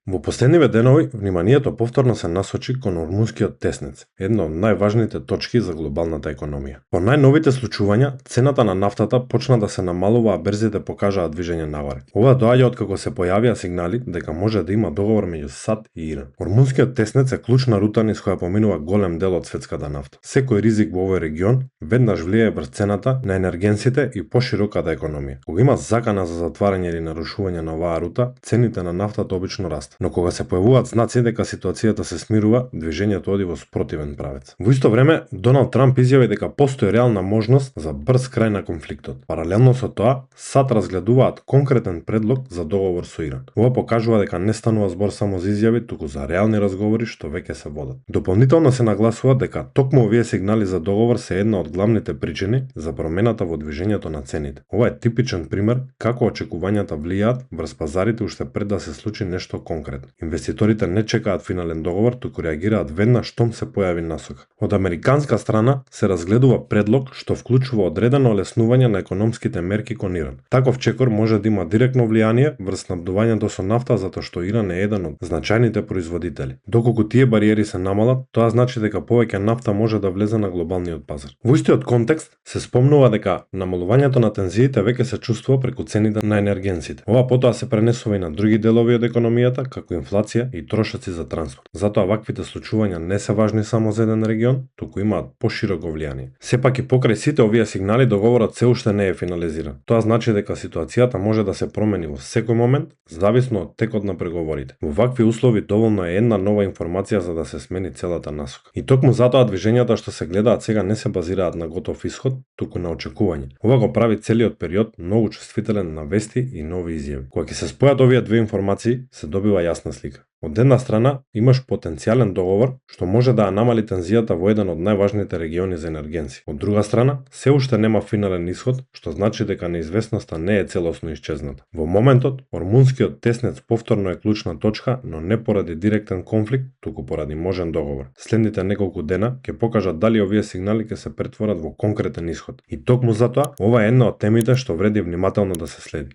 Во последниве денови, вниманието повторно се насочи кон Ормунскиот теснец, една од најважните точки за глобалната економија. По најновите случувања, цената на нафтата почна да се намалува, а берзите покажаа движење нагоре. Ова доаѓа откако се појавија сигнали дека може да има договор меѓу САД и Иран. Ормунскиот теснец е клучна рута низ која поминува голем дел од светската нафта. Секој ризик во овој регион веднаш влијае врз цената на енергенсите и пошироката економија. Кога има закана за затварање или нарушување на оваа рута, цените на нафтата обично растат. Но кога се појавуваат знаци дека ситуацијата се смирува, движењето оди во спротивен правец. Во исто време, Доналд Трамп изјави дека постои реална можност за брз крај на конфликтот. Паралелно со тоа, САД разгледуваат конкретен предлог за договор со Иран. Ова покажува дека не станува збор само за изјави, туку за реални разговори што веќе се водат. Дополнително се нагласува дека токму овие сигнали за договор се една од главните причини за промената во движењето на цените. Ова е типичен пример како очекувањата влијаат врз пазарите уште пред да се случи нешто конкретно. Инвеститорите не чекаат финален договор, туку реагираат веднаш штом се појави насока. Од американска страна се разгледува предлог што вклучува одредено олеснување на економските мерки кон Иран. Таков чекор може да има директно влијание врз снабдувањето со нафта затоа што Иран е еден од значајните производители. Доколку тие бариери се намалат, тоа значи дека повеќе нафта може да влезе на глобалниот пазар. Во истиот контекст се спомнува дека намалувањето на тензиите веќе се чувствува преку цените на енергенсите. Ова потоа се пренесува и на други делови од економијата, како инфлација и трошоци за транспорт. Затоа ваквите случувања не се важни само за еден регион, туку имаат пошироко влијание. Сепак и покрај сите овие сигнали, договорот се уште не е финализиран. Тоа значи дека ситуацијата може да се промени во секој момент, зависно од текот на преговорите. Во вакви услови доволно е една нова информација за да се смени целата насока. И токму затоа движењата што се гледаат сега не се базираат на готов исход, туку на очекување. Ова го прави целиот период многу чувствителен на вести и нови изјави. Кога ќе се спојат овие две информации, се добива јасна слика. Од една страна, имаш потенцијален договор што може да ја намали тензијата во еден од најважните региони за енергенци. Од друга страна, се уште нема финален исход, што значи дека неизвестноста не е целосно исчезната. Во моментот, Ормунскиот теснец повторно е клучна точка, но не поради директен конфликт, туку поради можен договор. Следните неколку дена ќе покажат дали овие сигнали ќе се претворат во конкретен исход. И токму затоа, ова е една од темите што вреди внимателно да се следи.